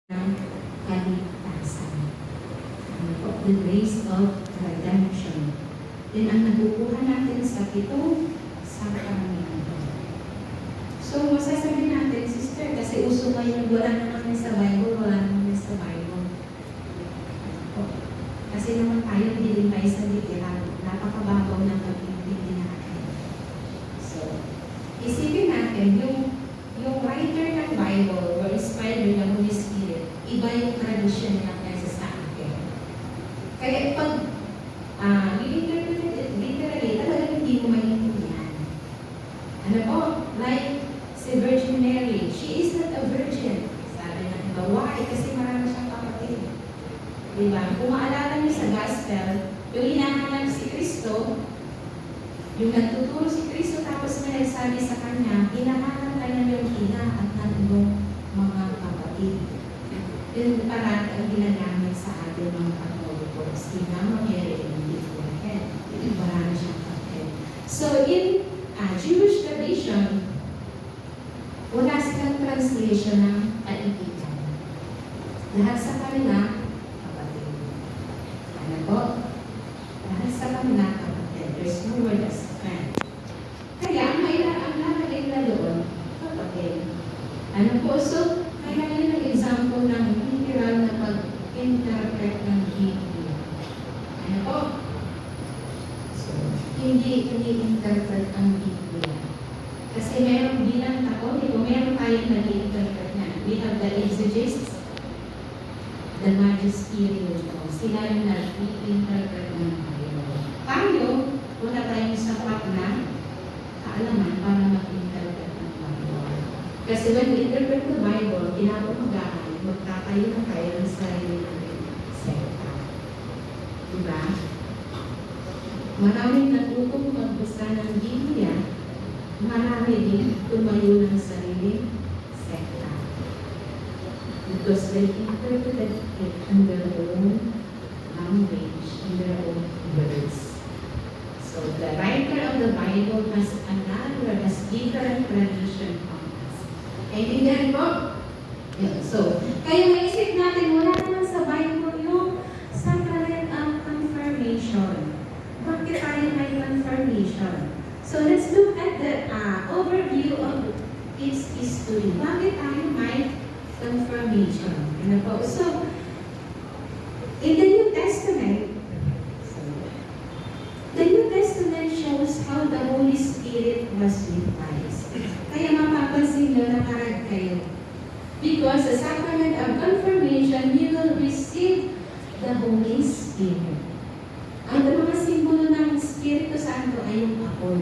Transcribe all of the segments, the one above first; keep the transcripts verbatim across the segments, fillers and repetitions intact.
ng kaligtasan. Ano po? The grace of redemption. Then ang nakukuha natin sa pitong sakramento. So, masasabi natin, "Sister, kasi uso ngayon, wala naman yan sa Bible, wala naman yan sa Bible." Ano po? Kasi naman tayo, hiling tayo sa literal. Napakababaw ng pag-intindi natin. So, isipin natin, yung, yung writer ng Bible were inspired by the Holy Spirit, iba yung tradisyon nila kaysa sa atin. Kaya pag, ah, you interpret it literally, talagang hindi mo maintindihan. Ano po? Like, si Virgin Mary, she is not a virgin. Sabi ng iba, why? Kasi marami siyang kapatid. Diba? Kung maalala niyo sa gospel, yung hinahanap si Kristo, yung nagtuturo si Kristo, tapos may nagsabi sa kanya, "Hinahanap ka ng iyong ina at ng iyong mga kapatid." Yun parati ang ginagamit sa ating mga Katoliko, si Mama Mary in Bethlehem. Marami siyang kapatid. So, in, ah, Jewish tradition, wala silang translation ng kaibigan. Lahat sa kanila, kapatid. Ano po? Lahat sa kanila, kapatid. There's no word as friend. Kaya ang maila-, ang lalagay na doon, kapatid. Ano po? So, kaya yun ang example ng literal na pag-interpret ng Biblia. Ano po? So, hindi ini-interpret ang Biblia. Kasi meron bilang Katoliko, meron tayong nag-i-interpret na. We have the exegetes, the magisterium. Sila yung nag-i-interpret ng Bible. Tayo, wala tayong sapat na kaalaman para mag-interpret ng Bible. Kasi when we interpret the Bible, kinaumagahan, magtatayo na tayo ng sarili nating sekta. Diba? Maraming natutong magbasa ng Biblia, marami din tumayo ng sariling sekta. Because they interpreted it in their own language, in their own words. So, the writer of the Bible has another, has different tradition from us. Naintindihan po? Yun. So, kaya maisip natin, wala naman sa Bible yung sacrament of confirmation. Bakit tayo may confirmation? So, let's look at the, ah, overview of its history. Bakit tayo may confirmation? Ano po? So, in the New Testament, the New Testament shows how the Holy Spirit was with Christ. Kaya mapapansin nyo, nakarag kayo. Because the sacrament of confirmation, you will receive the Holy Spirit. Ang mga simbolo ng Espiritu Santo ay yung apoy.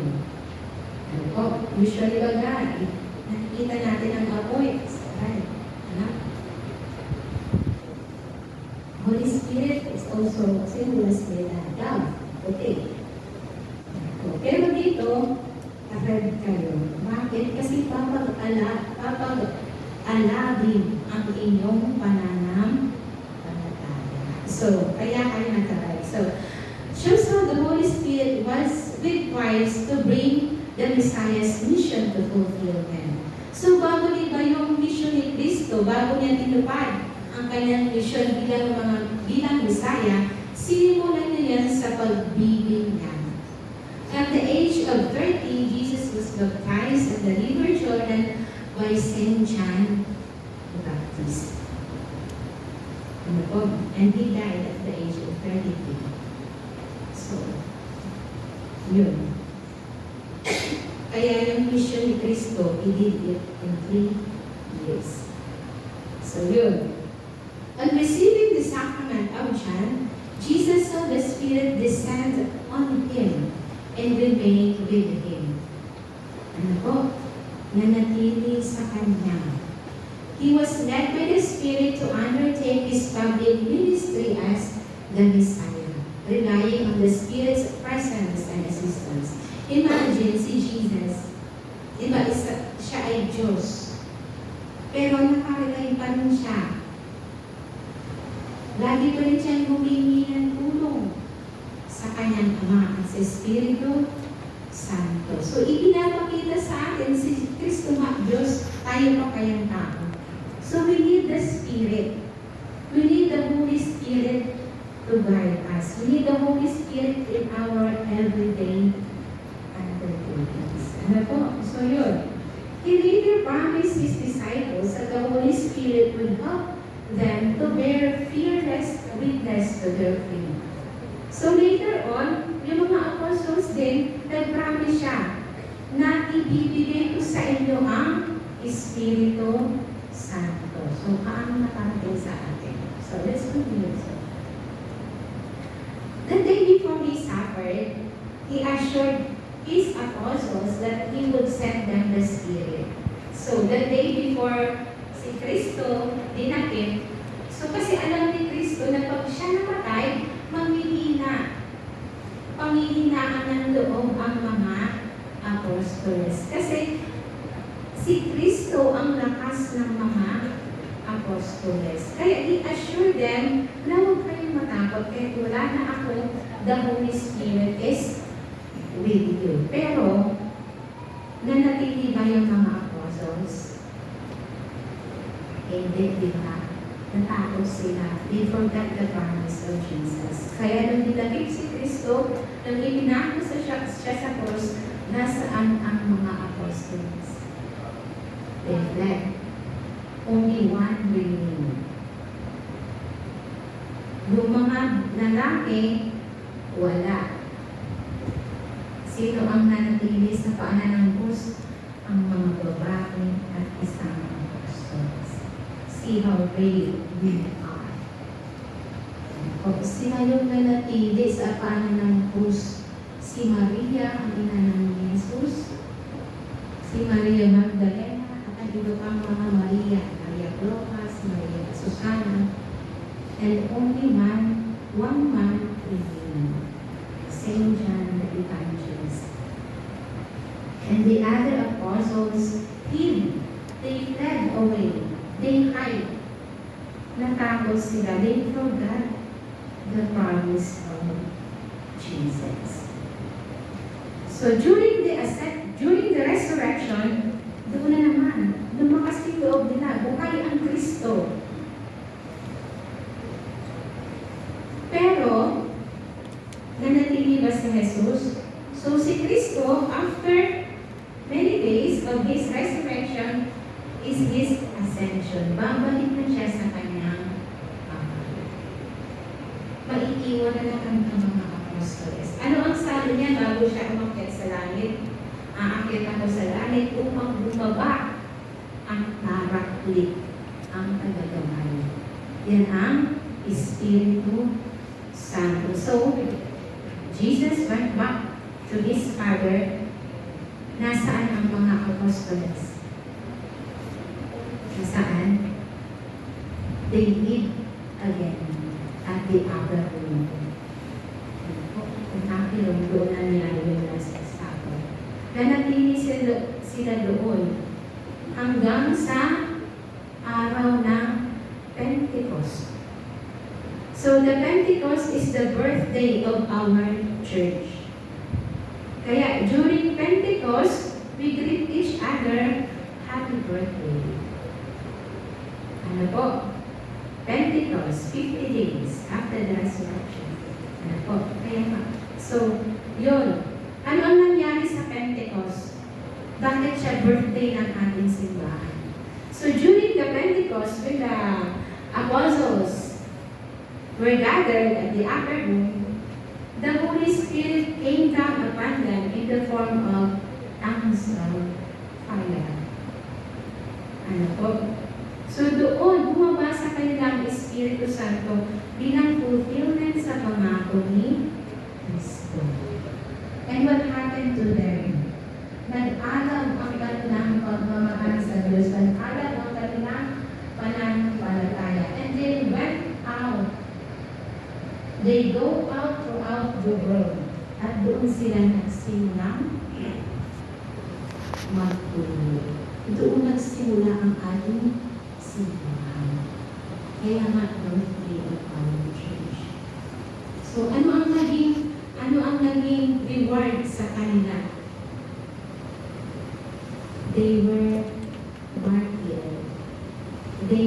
Ano po? Usually baga, eh, nakikita natin ang apoy. Ay, ano? Holy Spirit is also symbolized by the dove, puti. Pero dito, afraid kayo. Bakit? Kasi papag-ala-, papag-alabin ang inyong pananampalataya. So, kaya kayo nagkakaroon. So, shows how the Holy Spirit was with Christ to bring the Messiah's mission to fulfillment. So, bago iba yung mission ni Cristo, bago niya tinupad ang kanyang mission bilang mga, bilang Messiah, sinimulan niya yan sa pagbibinyag. At the age of thirty, Jesus was baptized at the River Jordan by Saint John the Baptist. Ano po? And he died at the age of thirty-three. So, yun. Kaya yung mission ni Cristo, he did it in three years. So, yun. On receiving the sacrament of John, Jesus saw the Spirit descend on him and remain with him. Ano po? Nanatili sa kanya. He was led by the Spirit to undertake his public ministry as the Messiah, relying on the Spirit's presence and assistance. Imagine si Jesus, di ba, isa, siya ay Diyos. Pero nakarely pa rin siya. Lagi pa rin siyang humingi ng tulong sa kanyang Ama at sa Espiritu Santo. So, ipinapakita sa atin si Cristo nga Diyos, tayo pa kayang tao. So we need the Spirit. We need the Holy Spirit to guide us. We need the Holy Spirit in our everyday undertakings. Ano po? So yun. He later promised his disciples that the Holy Spirit would help them to bear fearless witness to their faith. So later on, yung mga apostles din, nag-promise siya na ibibigay ko sa inyo ang Espiritu Santo. So, paano nakarating sa atin? So, let's continue. So, the day before he suffered, he assured his apostles that he would send them the Spirit. So, the day before si Kristo dinakip, so kasi alam ni Kristo na pag siya namatay, manghihina. Panghihinaan ng loob ang mga apostoles. Kasi si Kristo ang lakas ng mga apostoles. Kaya i-assure them na huwag kayong matakot kahit wala na ako, the Holy Spirit is with you. Pero, nanatili ba yung mga apostles? Hindi, di ba? Natakot sila. They forgot the promise of Jesus. Kaya nung dinakip si Kristo, nung ipinako sa siya, siya sa krus, nasaan ang mga apostoles? They fled. Only one remained. Yung mga lalaki, wala. Sino ang nanatili sa paanan ng krus? Ang mga babae at isang apostol. See how brave we are. O, sila yung nanatili sa paanan ng krus. Si Maria, ang ina ni Jesus. Si Maria Magdalena at ang iba pang mga Maria. Maria Clopas, Maria Susana. And only man, one man remained. Saint John the Evangelist. And the other apostles hid. They fled away. They hide. Natakot sila. They forgot the promise of Jesus. So during the ascen-, during the resurrection, doon na naman, lumakas yung loob nila. Buhay ang Kristo. Pero, nanatili ba si Jesus? So si Kristo, after many days of his resurrection, is his ascension. Babalik na siya sa kanyang Ama. Maiiwan na lang ang mga apostoles. Ano ang salo niya bago siya umakyat sa langit? Aakyat ako sa langit upang bumaba ang Paraklit, ang Taga-gabay. Yan ang Espiritu Santo. So, Jesus went back to his Father. Nasaan ang mga apostoles? Nasaan? They hid again at the upper room. Ang upper room, doon nangyari yung Last Supper. Nanatili sila, sila doon hanggang sa araw ng Pentecost. So, the Pentecost is the birthday of our church. Kaya, during Pentecost, we greet each other, "Happy birthday." Ano po? Pentecost, fifty days after the resurrection. Ano po? Kaya nga. So, yun. Ano ang nangyari sa Pentecost? Bakit siya birthday ng ating simbahan? So, during the Pentecost, when the apostles were gathered at the upper room, the Holy Spirit came down upon them in the form of tongues of fire. Ano po? So, doon, bumaba sa kanila ang Espiritu Santo bilang fulfillment sa pangako ni Kristo. And what happened to them? Nag-alag ang kanilang pagmamahal sa Diyos. Nag-alag ang kanilang pananampalataya. And they went out. They go out throughout the world. At doon sila nagsimulang magturo. Doon nagsimula ang ating simbahan. Kaya nga, birthday of our church. So, ano ang naging, ano ang naging reward sa kanila? They were martyred. They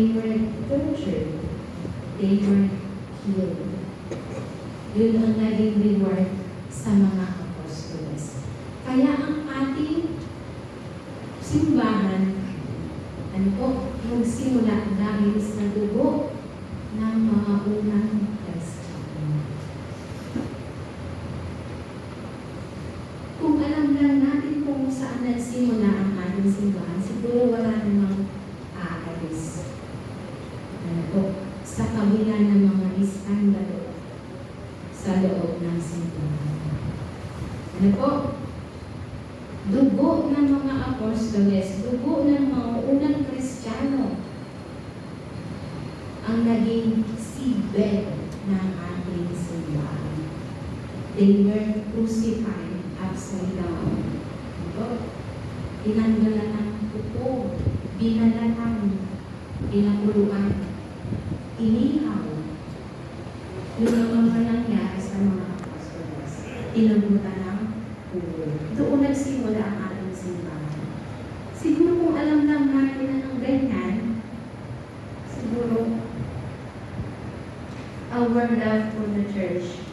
Kaya ang ating simbahan, ano po, nagsimula dahil sa dugo ng mga unang Kristiyano. Kung alam lang natin kung saan nagsimula ang ating simbahan, siguro wala namang aalis. Ano po, sa kabila ng mga iskandalo sa loob ng simbahan. Ano po? Dugo ng mga apostoles, dugo ng mga unang Kristiyano ang naging seedbed ng ating simbahan. They were crucified upside down. Ano po? Tinanggalan ng kuko, binalatan, pinakuluan, inihaw. Yun ang mga nangyari sa mga apostoles. Tinabutan ng ulo. Doon nagsimula ang ating simbahan. Siguro kung alam lang natin na ng ganyan, siguro our love for the church,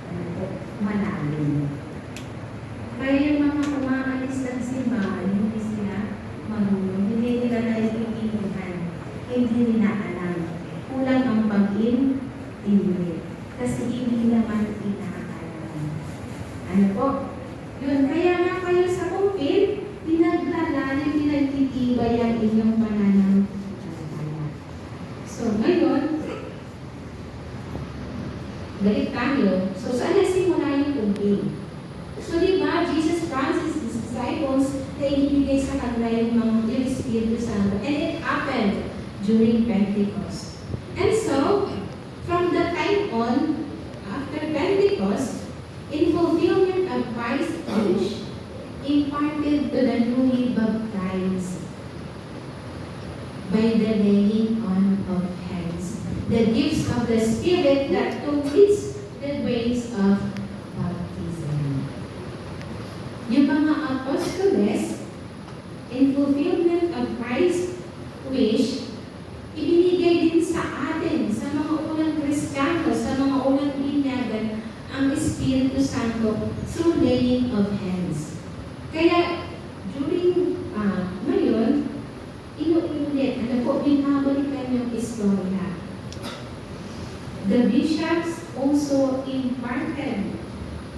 ano po, malalim. Kaya yung mga umaalis ng simbahan, hindi sila marunong, hindi nila naiintindihan, hindi nila alam. Kulang ang pag-intindi. Kasi hindi naman inaalam. Ano po? Yun, kaya nga kayo sa kumpil, pinaglalalim, pinagtitibay ang inyong pananampalataya. So, ngayon, balik tayo. So, saan nagsimula yung kumpil? So, di ba, Jesus promised his disciples na ibibigay sa kanila yung mga, yung Espiritu Santo. And it happened during Pentecost. And so, from that time on, after Pentecost, in fulfillment of Christ's wish, imparted to the newly baptized by the laying on of hands, the gifts of the Spirit that completes the grace of baptism. Yung mga apostoles, in fulfillment of Christ's wish, ibinigay din sa atin, sa mga unang Kristiyano, sa mga unang binyagan, ang Espiritu Santo through laying of hands. Kaya, during, ah, ngayon, inuulit, ano po, binabalikan yung istorya. The bishops also imparted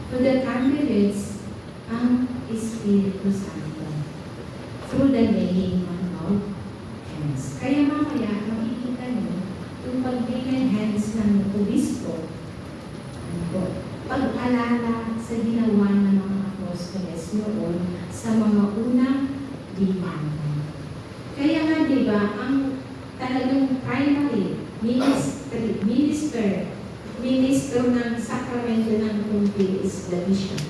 to the candidates ang Espiritu Santo through the laying on of hands. Kaya mamaya, makikita niyo yung pag-lay ng hands ng obispo, ano po, pag-alala sa ginawa ng mga apostoles noon sa mga unang binyagan. Kaya nga, di ba, ang talagang primary ministry, minister, ministro ng sakramento ng kumpil is the bishop.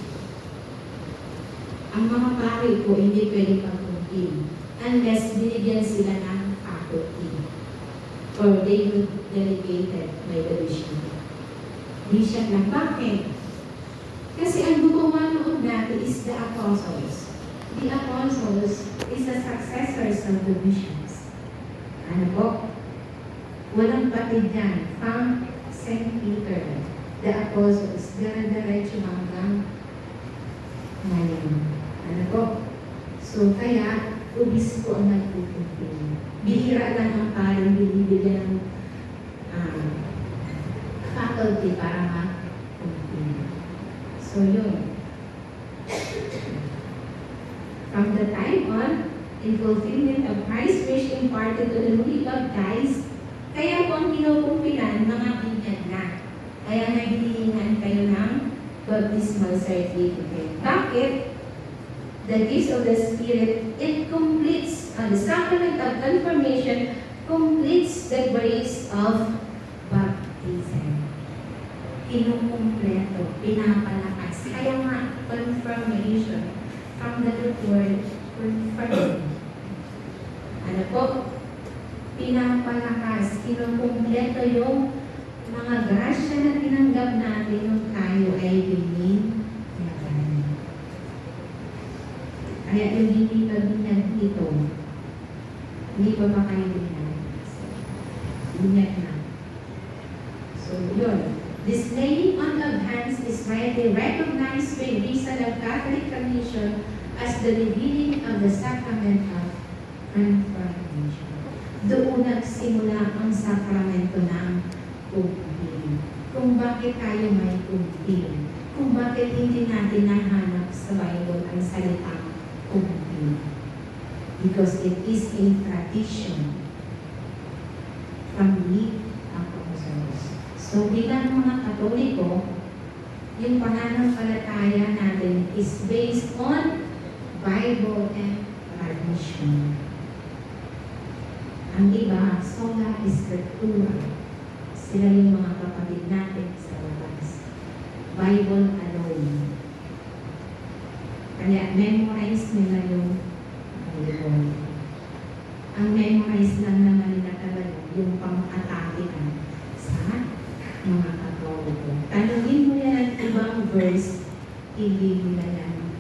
Ang mga pari po hindi pwede pagkumpil unless binigyan sila ng faculty or they were delegated by the bishop. Bishop lang. Bakit? Kasi ang gumawa noon dati is the apostles. The apostles is the successors of the bishops. Ano po? Walang patid yan. From Saint Peter, the apostles, dire-diretso hanggang ngayon. Ano po? So, kaya, obispo ang nagkukumpil. Bihira lang ang paring binibigyan ng, ah, faculty para mag-kumpil. So, yun. From the time on, in fulfillment of Christ's wish imparted to the newly baptized, kaya po ang kinukumpilan, mga binyag na. Kaya nga hinihingan kayo ng baptismal certificate. Bakit? The gifts of the Spirit, it completes, uh, the sacrament of confirmation completes the grace of baptism. Kinukumpleto, pinapalakas. Kaya nga, confirmation, from the root word, confirm. Ano po? Pinapalakas, kinukumpleto yung mga grasya na tinanggap natin nung tayo ay binyagan. Kaya yung hindi pa binyag dito, hindi pa ba kayo binyag? Binyag na. So, yun. This laying on of hands is rightly recognized May visa ng Catholic tradition as the revealing of the sacrament of confirmation. Doon nagsimula ang sakramento ng kumpil. Kung bakit tayo may kumpil, kung bakit hindi natin nahanap sa Bible ang salitang kumpil. Because it is a tradition from the apostles. So, bilang mga Katoliko, yung pananampalataya natin is based on Bible and tradition. Ang iba, sola scriptura. Sila yung mga kapatid natin sa labas. Bible alone. Kaya memorize nila yung Bible. Ang memorize lang naman nila talaga yung pang-atake na sa mga Katoliko. Tanungin mo yan ang ibang verse, hindi nila yan alam.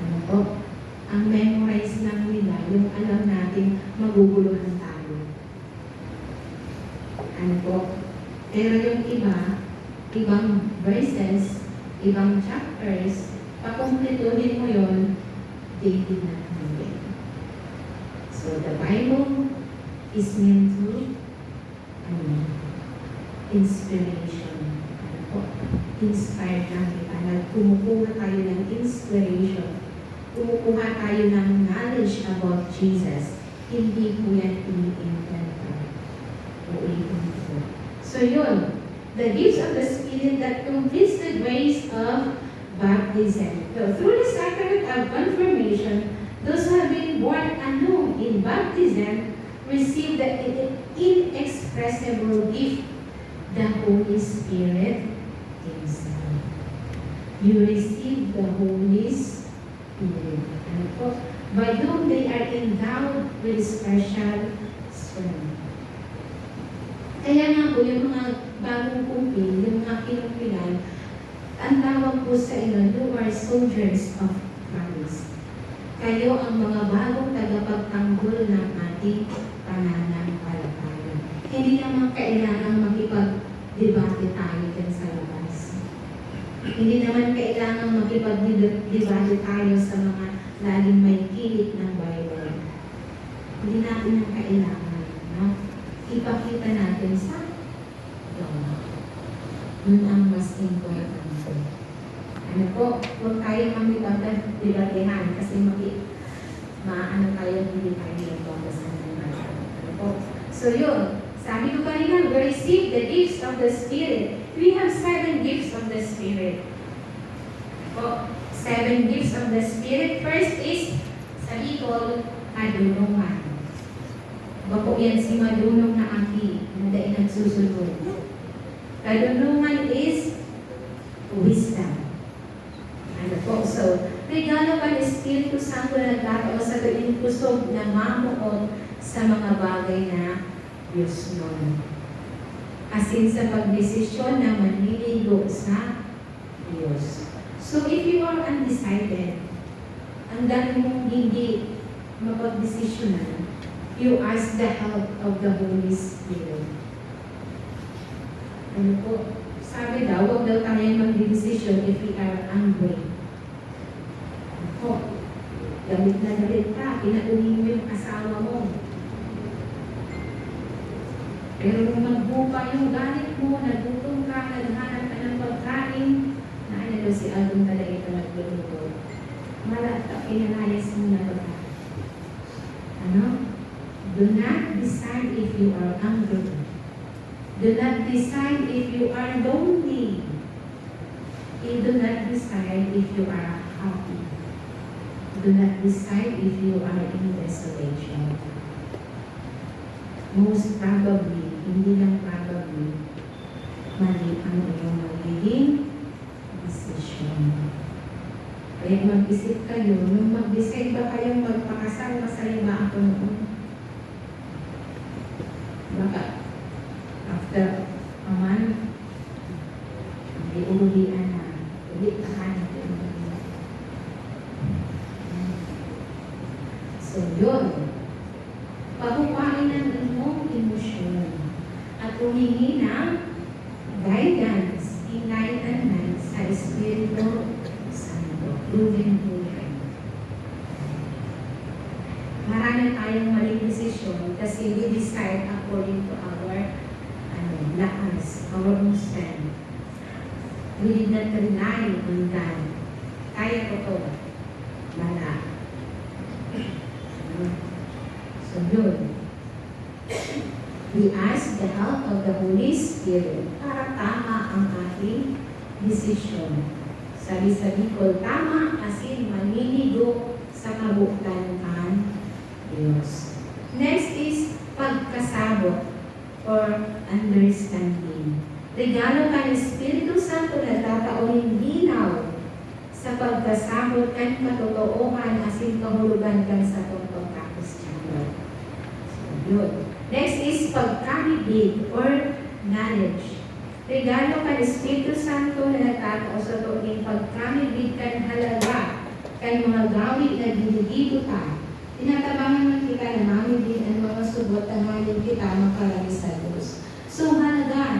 Ano po? Ang memorize lang nila, yung alam natin, maguguluhan tayo. Ano po? Pero yung iba, ibang verses, ibang chapters, pakumpletuhin mo yon, they did not know it. So, the Bible is meant to, ano, inspiration. Ano po? Inspired lang kita. Nagkumukuha tayo ng inspiration. Kumukuha tayo ng knowledge about Jesus. Hindi po yan ini-invento. Ulitin ko. So yun, the gifts of the Spirit that completes the grace of baptism. So, through the sacrament of confirmation, those who have been born anew in baptism receive the in- inexpressible gift, the Holy Spirit Himself. You receive the Holy Spirit. Ano po? By whom they are endowed with special strength. Kaya nga po, yung mga bagong kumpil, yung mga kinumpilan, ang tawag po sa inyo, you are soldiers of Christ. Kayo ang mga bagong tagapagtanggol ng ating pananampalataya. Hindi naman kailangan makipag- debate tayo dyan sa labas. Hindi naman kailangan makipagdebate tayo sa mga laging may kilit ng Bible. Hindi natin yan kailangan, no? Ipakita natin sa gawa. Yun ang mas importante. Ano po, huwag tayong makipagdebatehan kasi maki-, maano tayo, hindi tayo nagbabasa ng Bible. Ano po? So yun, sabi ko kanina, we receive the gifts of the Spirit. We have seven gifts of the Spirit. Po, seven gifts of the Spirit. First is, sa Bicol, kadunungan. Bako yan si madunong na aki, na dai nagsusunod. Kadunungan is wisdom. Ano po? So, regalo kan Espiritu Santo na nagtatao sa sato nin kusog na mamoot sa mga bagay na diosnon, asin sa pagdesisyon na manliligo sa Dios. So, if you are undecided, ang dami mong hindi mapagdesisyonan, you ask the help of the Holy Spirit. Ano po? Sabi daw, huwag daw tayo magdedesisyon if we are angry. Ako, galit na galit ka, pinauwi mo yung asawa mo. Pero nung nagbuka yung galit mo, nagutom ka, naghanap ka ng pagkain, na ano daw si Aldong Talaita nagluluto. Wala ka, pinalayas mo na ba ka? Ano? Do not decide if you are angry. Do not decide if you are lonely. You do not decide if you are happy. Do not decide if you are in desolation. Most probably, hindi lang probably, mali ang iyong magiging desisyon. Kaya mag-isip kayo, nung mag-decide ba kayong magpakasal, masaya ba ako noon? Baka after a month, may urulian na. Uli pa ka na. So, yun. Pahupain ang imong emosyon at humingi ng guidance, enlightenment, Espiritu Santo, moving through them. Marami tayong maling desisyon kasi we decide according to our, ano, lakas, our own strength. We did not rely on God. Kaya ko to. Wala. So, yun. We ask the help of the Holy Spirit para tama ang ating desisyon. Sabi sa Bicol, tama asin maninigo sa kabotan kan Dios. Next is pagkasabot or understanding. Regalo kan Espiritu Santo nagtatao nin linaw sa pagkasabot kan katotoohan asin kahulogan kan satong pagkakristiyano. So, yun. Next is pagkamidbid or knowledge. Regalo kan Espiritu Santo na nagtatao sato nin pagkamidbid kan halaga kan mga gawi na ginigibo ta. Tinatabangan man kita na mamidbid an mga sugot tanganing kita makarani sa Dios. So, halaga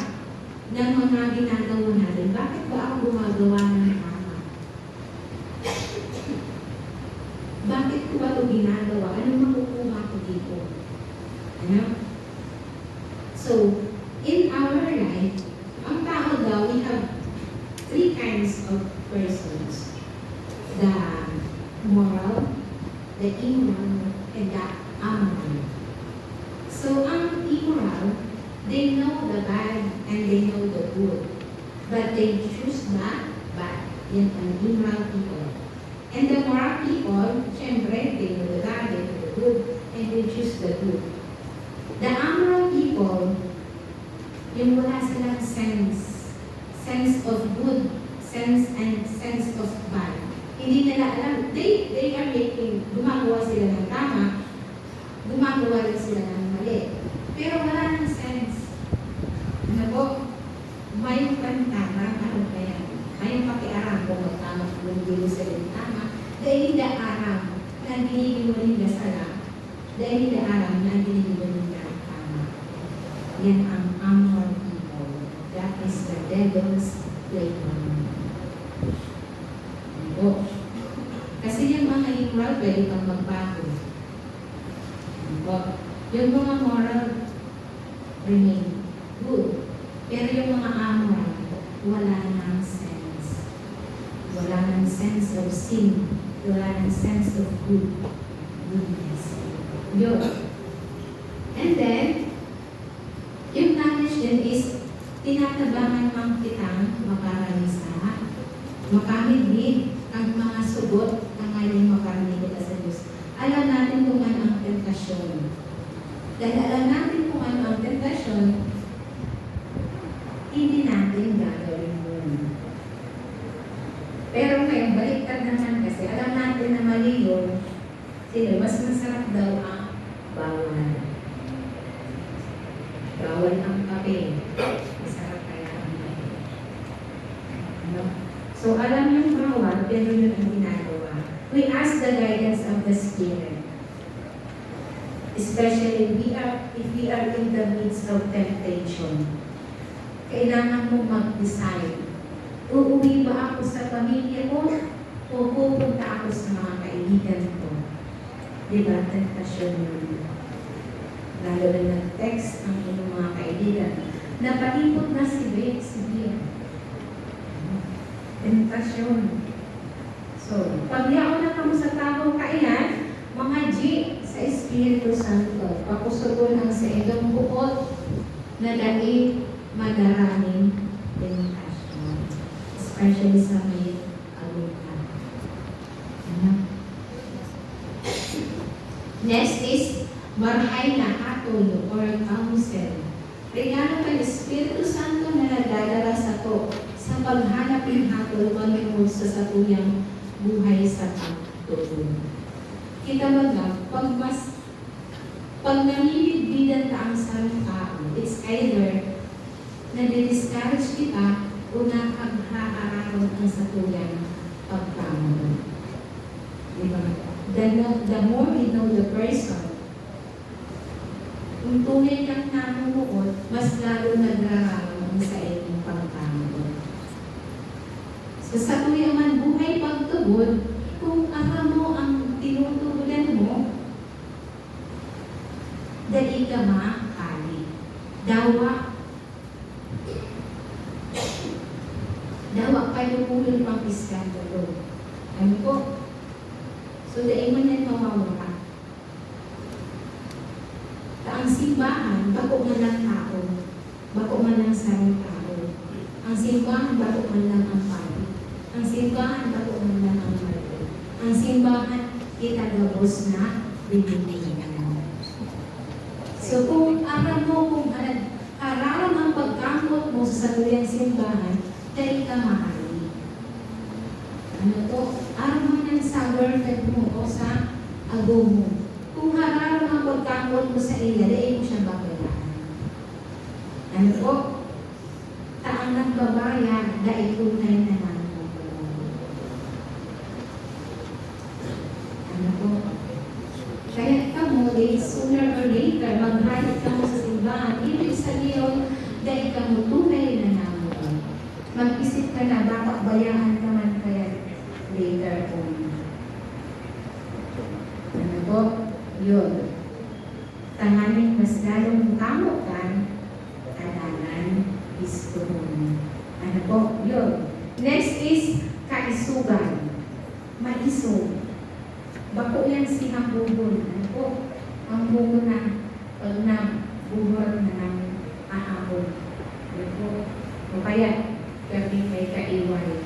ng mga ginagawa natin. Bakit ba ako gumagawa ng tama? Bakit ko ba ito ginagawa? Anong makukuha ko dito? Ano? So, in our life, ang tao daw, we have three kinds of persons. The moral, the immoral, and the amoral. So, ang immoral, they know the bad and they know the good. But they choose the bad. Yan ang immoral people. And the moral people, syempre, they know the bad, they know the good, and they choose the good. The amoral people, yung wala silang sense, sense of good, sense and sense of bad. Hindi nila alam, they, they are making, gumagawa sila ng tama, gumagawa rin sila ng mali. Pero wala nang sense. Ano po? Mayong pantama, ano ba yan? Mayong pakiaram kung magtama, kung ginigibo sa tama, dahil hindi aram na ginigibo ninda sala, dahil hindi aram na ginigibo ninda tama. Yan ang amoral people. That is the devil's playground. Ano po? Kasi yung mga immoral, pwede pang magbago. Ano po? Yung mga moral, remain good. Pero yung mga amoral, wala nang sense. Wala nang sense of sin. Wala nang sense of good. Goodness. Yun. And then, yung knowledge din is, tinatabangan man kitang makarani sa, makamidbid ang mga sugot tanganing makarani kita sa Diyos. Alam natin kung ano ang tentasyon. Dahil alam natin kung ano ang tentasyon, hindi natin gagawin yun. Pero ngayon, baliktad naman kasi alam natin na mali yun. Sino, mas masarap daw ang bawal. Bawal ang kape. Masarap kaya ang kape. Ano? So, alam yung bawal, pero yun ang ginagawa. We ask the guidance of the Spirit. Especially we are, if we are in the midst of temptation. Kailangan mong mag-decide. Uuwi ba ako sa pamilya ko o pupunta ako sa mga kaibigan ko? Di ba? Tentasyon yun. Lalo na nag-text ang inyong mga kaibigan. Napalipot na si Vic, si Vic. Tentasyon. So, pagyaon na kamo sa tahaw kaiyan, mga G sa Espiritu Santo, pakusugon ang saindong buot na dai madara nin tentasyon, especially sa may alunat. Ano? Next is marahay na hatol or counsel. Regalo kan Espiritu Santo na nagdadara sato sa paghanap nin hatol manongod sa satuyang buhay sa pagtubod. Kita baga, pag mas, pag namimidbidan ta ang sarong tawo, it's either nadi-discourage kita o nakaghaararon ang satuyang pagkamoot. Di ba? The, no- the more we know the person, kung tunay kang namumuot, mas lalo nagrararon ang saimong pagkamoot. So, Sa tuya man buhay pagtubod, kung aram mo ang tinutubodan mo, dai ka mahali. Dawa, dawa pa yung ulo pang iskandalo. Ano po? So, dai man yan mawawala. Ta ang simbahan, bako man lang tao. Bako man lang sarong tao. Ang simbahan, bako man lang ang padi. Ang simbahan, bako man lang ang martir. Ang simbahan, kita gabos na binibigyan. So, kung aram mo kung ano, hararam ang pagkangkot mo sa satuyang simbahan, dai ka mahali. Ano to? Aram man yan sa girlfriend mo o sa ago mo. Kung hararam ang pagkangkot mo sa iya, dai mo siya babayaan. Ano po? Ta ang nagbabaya, dai tunay na nangangamba. Ano po? Kaya kamo, eh, sooner or later, maghahit kamo sa simbahan. Ibig sabihin, dai kamo tunay na nangangamba. Mag-isip ka na, baka bayaan ka man kaya later on. Ano po? Yun. Tanganing mas lalong tamo kan adalan istohon. Ano po? Yun. Next is kaisugan. Maisog. Bako yan si hambubon. Ano po? Hambubon na pag nabuhor na ng ahapon. Ano po? O kaya, gabi may kaiway.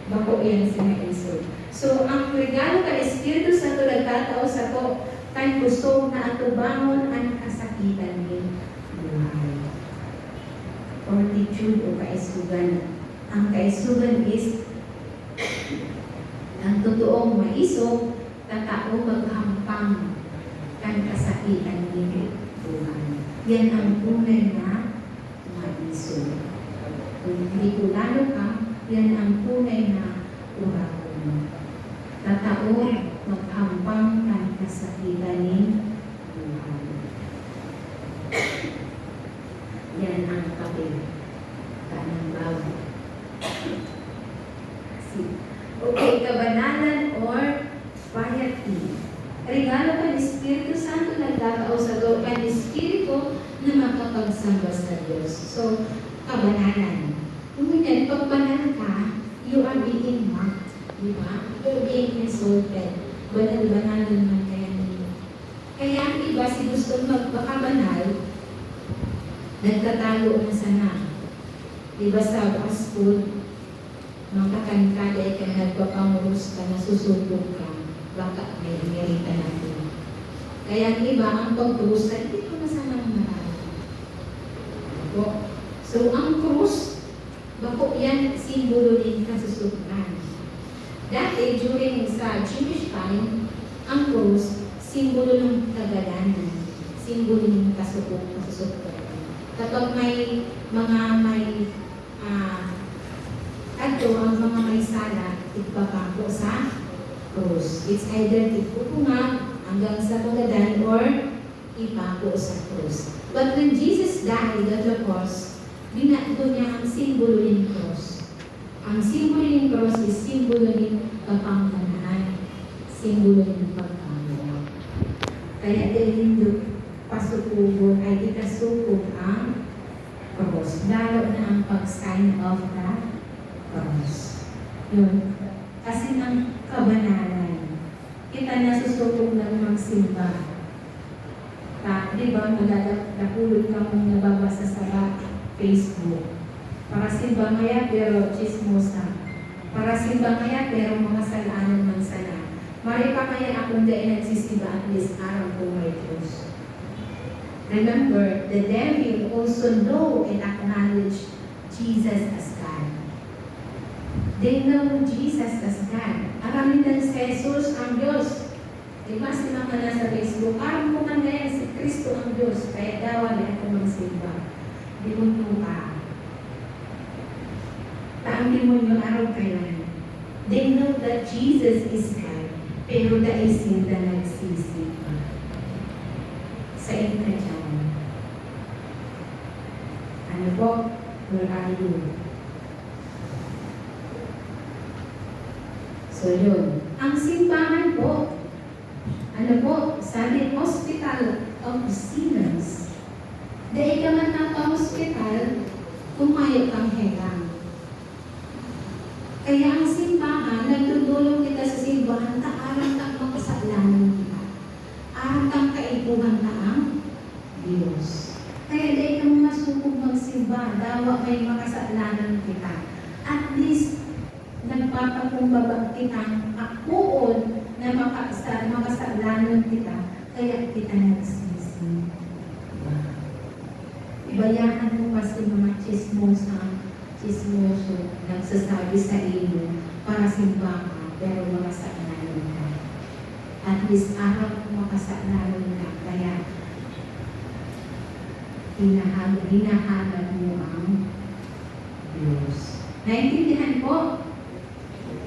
Bako yan si maisog. So, ang regalo kan Espiritu Santo nagtatao sato kan kusog na atubangon an kasakitan nin buhay. Fortitude o kaisugan. Ang kaisugan is ang totoong maisog, tatao maghampang kan kasakitan nin buhay. Yan ang tunay na maisog. Kung Bicolano ka, yan ang tunay na oragon. Tatao maghampang kan kasakitan nin buhay. Yan ang kape. Kanang bago. Si, okay, kabanalan or piety. Regalo kan Espiritu Santo nagtatao sato kan espiritu na makapagsamba sa Dios. So, kabanalan. Ngunyan, pag banal ka, you are being marked, di ba? You're being exalted. Banal-banalan man kaya ninyo. Kaya ang iba, si gustong magpakabanal, nagtatago na sana. Di ba sa fast food, makakan ka, dahil ka nagpapanguros ka, nasusubog ka, baka may inirita na po. Kaya ang iba, ang pagdusa, hindi ko na sana nararamdaman. Po. So, ang krus, bako yan simbolo nin kasusubran. Dati, during sa Jewish time, ang krus, simbolo ng kagalanan, simbolo ng kasubok, kasusubran. Kapag may mga may, ah, adto ang mga may sala, igpapako sa krus. It's either igpupungag hanggang sa magadan or ipako sa krus. But when Jesus died at the cross, binago niya ang simbolo nin krus. Ang simbolo nin krus is simbolo nin kapanganahan, simbolo nin pagkawa. Kaya dai nindo pasukogon, ay ikasukog ang krus. Daro na ang pag-sign of the cross. Yun. Kasi ang kabanalan, kita nasusubog lang magsimba. Ta, di ba, madadap-, dapulon kamong nababasa sa ba-, Facebook. Parasimba ngaya, pero tsismosa. Parasimba ngaya, pero makasalanan man sana. Maray pa kaya akong dai nagsisimba, at least aram ko may Diyos. Remember, the devil also know and acknowledge Jesus as God. They know Jesus as God. Aram ninda si Jesus ang Diyos. Di ba, si mga nasa Facebook, "Ah, mo man ngayon si Kristo ang Diyos, kaya dawa na ako magsimba." Demonyo ka. Ta ang demonyo, araw ka yan. They know that Jesus is God, pero dai sinda nagsisimba. Sain ka dyan? Ano po? Where are you? So, yun. Ang simbahan po, ano po, sabi, hospital of sinners. Dai ka man nagpa-hospital kung mayo kang helang. Kaya ang simbahan, nagdudulong kita sa simbahan, ta aram tang makasalanan kita. Aram tang kaipuhan ta ang Dios. Kaya dai kamo masukog magsimba, dawa may makasalanan kita. At least, nagpapakumbaba kitang akoon na makasa-, makasalanan kita, kaya kita nagsisimba. Bayaan mo pa si mga chismosa, chismoso, nagsasabi sa imo, para simba ka, pero makasalanan ka. At least, aram mo makasalanan ka, kaya hinahag-, hinahanap mo ang Diyos. Naintindihan po?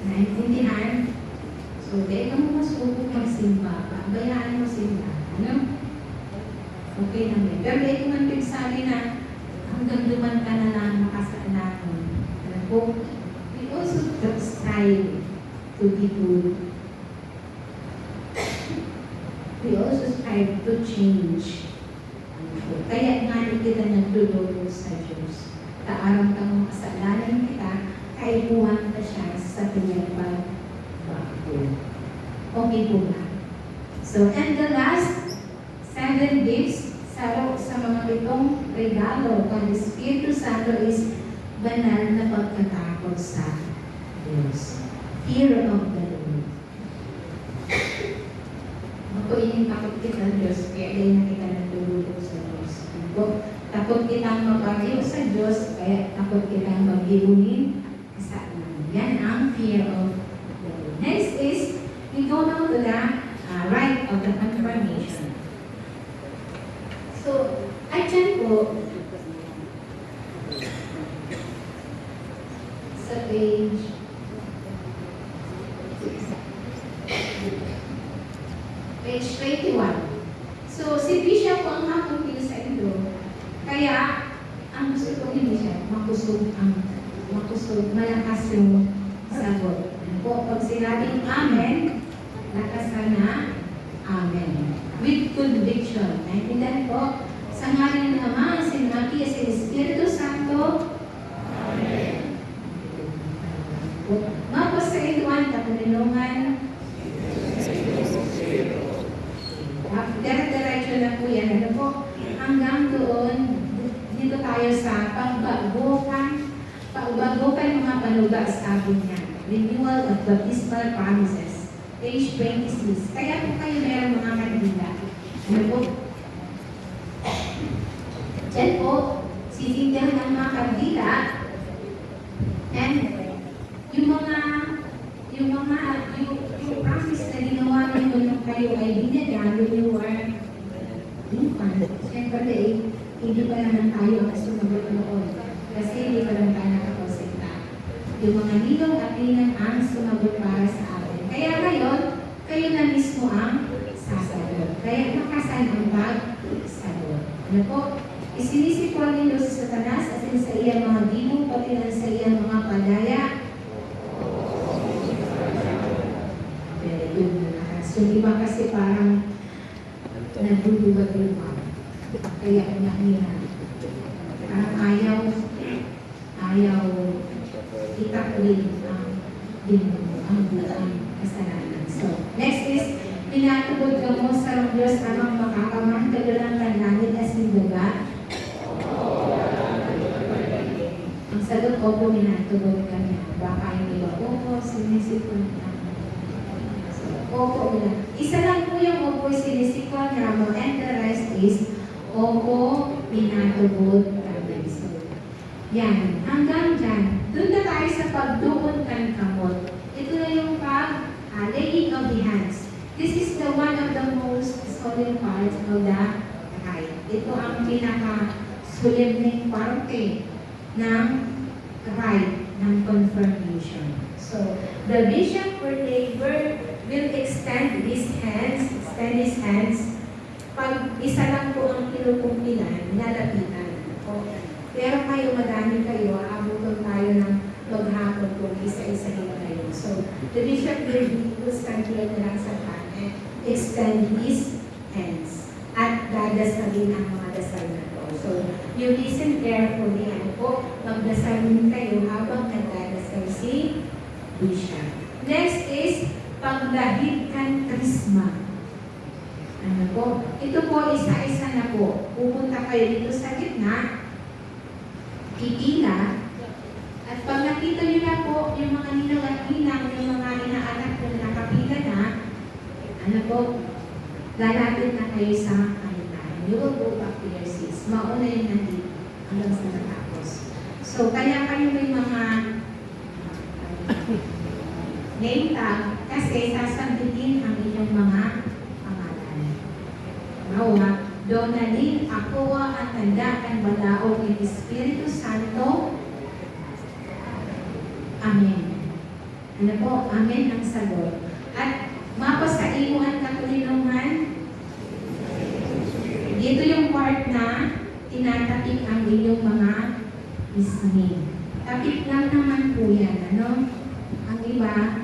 Naintindihan? So, dai kamo masukog magsimba pa. Bayaan mo simba. Ano? Okay lang yan. Pero dai ko man pigsabi na hanggang duman ka na lang makasalanan. Alam ko, we also strive to be good. We also strive to change. Kaya ngani kita nagdodolong sa Diyos. Ta aram ta mga kasalanan kita, kaipuhan ta siya sa pinagpagbago. Okay po ba? So, and the last seven gifts, saro sa mga pitong regalo kan Espiritu Santo is banal na pagkatakot sa Diyos. Fear of the Lord. Ako ining takot kita Diyos, kaya dai na kita nagdodolong sa Diyos. Takot, takot kitang maparayo sa Diyos, kaya takot kitang maggibo nin kasalanan. Yan ang fear of the Lord. Next is, we go now to the, uh, rite of the confirmation. So, at yan po, sa page, page twenty-one. So, si Bishop po ang kakampi sa indo. Kaya, ang gusto ko ni Bishop, makusog ang, makusog, malakas yung sagot. Ano po, pag sinabing amen, lakasan na, amen. With conviction. Naintindihan po? Sa ngalan ng Ama, asin ng Aki, asin ng Espiritu Santo. Amen. Mapos sa ito ang kapunilongan. Dire-diretso na po yan. Ano po? Hanggang doon, dito tayo sa pagbago kan, pagbago kan mga panuga, sabi niya. Renewal of baptismal promises. Page twenty-six. Kaya po kayo merong mga kandila. Ano po? Diyan po, sisindihan ang mga kandila. And yung mga, yung mga, yung, yung promise na ginawa niyo nung kayo ay binyagan, when you were infant. Siyempre, eh, hindi pa naman tayo ang sumagot noon. Kasi hindi pa naman tayo nakakausita. Yung mga ninong at ninang ang sumagot para sa atin. Kaya ngayon, kayo na mismo ang sasagot. Kaya lakasan ang pagsagot. Ano po? Isinisikwal nindo si Satanas asin saiyang mga gibo, pati na an saiyang mga padaya. Very good, mga kas. Yung iba kasi parang nagduduwag-duwag. Kaya nahiya. Parang ayaw, ayaw itakwil ang Ginoo, ang buang kasalanan. So, next is, minatubod kamo sarong Dios Amang Makakamhan, Kagurangnan kan langit asin daga. Ang sagot, opo, minatubod kami. Baka yung iba, opo, sinisikon na. So, opo, mila-, isa lang po yung opo, sinisikon na mo, and the rest is, opo, minatubod kami. So, yan. Hanggang dyan. Doon na tayo sa pagdoon kan kamot. Ito na yung pag, ah, laying of the hands. This is the one of the most solemn parts of the rite. Ito ang pinaka-solemneng parte ng rite ng confirmation. So, the bishop will lay, will, will extend his hands, extend his hands. Pag isa lang po ang kinukumpilan, nalapitan po. Pero kayo, madami kayo, aabutan tayo ng maghapon kung isa-isahin kayo. So, The bishop will be will stand here na lang sa front and extend his hands. At dadasalin ang mga dasal na to. So, you listen carefully, ano po, magdasal din kayo habang nagdadasal si bishop. Next is, paglahid kan krisma. Ano po? Ito po, isa-isa na po. Pupunta kayo dito sa gitna. Pipila. At pag nakita nyo na po yung mga ninangahinang, yung mga inaanak nyo na nakapila na, ano po, lalapit na kayo sa altar. You will go back to your seats. Mauna yung nandito hanggang sa matapos. So, kaya kayo may mga name tag kasi sasambitin ang inyong mga pangalan. Halimbawa, Donalyn, akoa an tanda kan balaog nin Espiritu Santo. Amen. Ano po? Amen ang sagot. At mapasaimo an katulinohan. Dito yung part na tinatapik ang inyong mga pisngi. Tapik lang naman po yan, ano? Ang iba,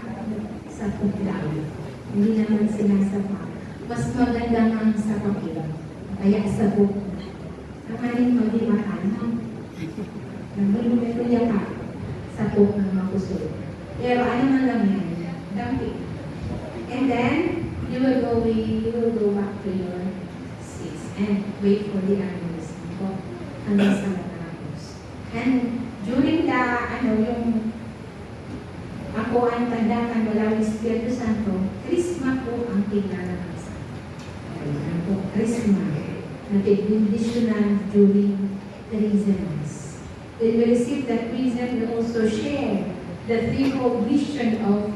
sapok lang. Hindi naman sinasapak. Mas maganda nga ang sapakin. Kaya sapok na. Tanganing maging mata, no? Nagmimulong ka. Sapok ng makusog. Pero ano man lang yan, dampi. And then, you will go away, you will go back to your seats and wait for the others. Po, hanggang sa matapos. And during the, ano, yung ako ang tanda kan Banal na Espiritu Santo, krisma po ang tiglalabasa. Ano po, krisma na tigbindisyonan during Chrismas. When we receive that Chrism, we also share the threefold vision of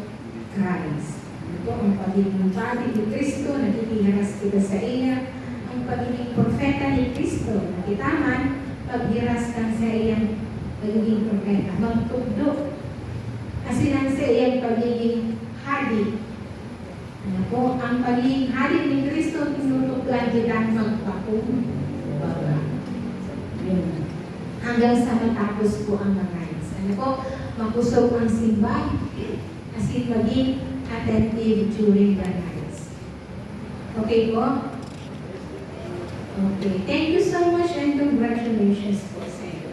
Christ. Ano po, ang pagiging padi ni Cristo, nakikihiras kita sa iya. Ang pagiging propeta ni Cristo, na kita man, paghiras kan sa iyang pagiging propeta. Magtukdo. Kasi nang sa iyang pagiging hadi, ano po, ang pagiging hadi ni Cristo, tinutukdoan kitang magpakumbaba. Yun. Hanggang sa matapos po ang rites. Ano po, makusog ang simba, as in maging attentive during the rites. Okay po? Okay. Thank you so much and congratulations po sa inyo.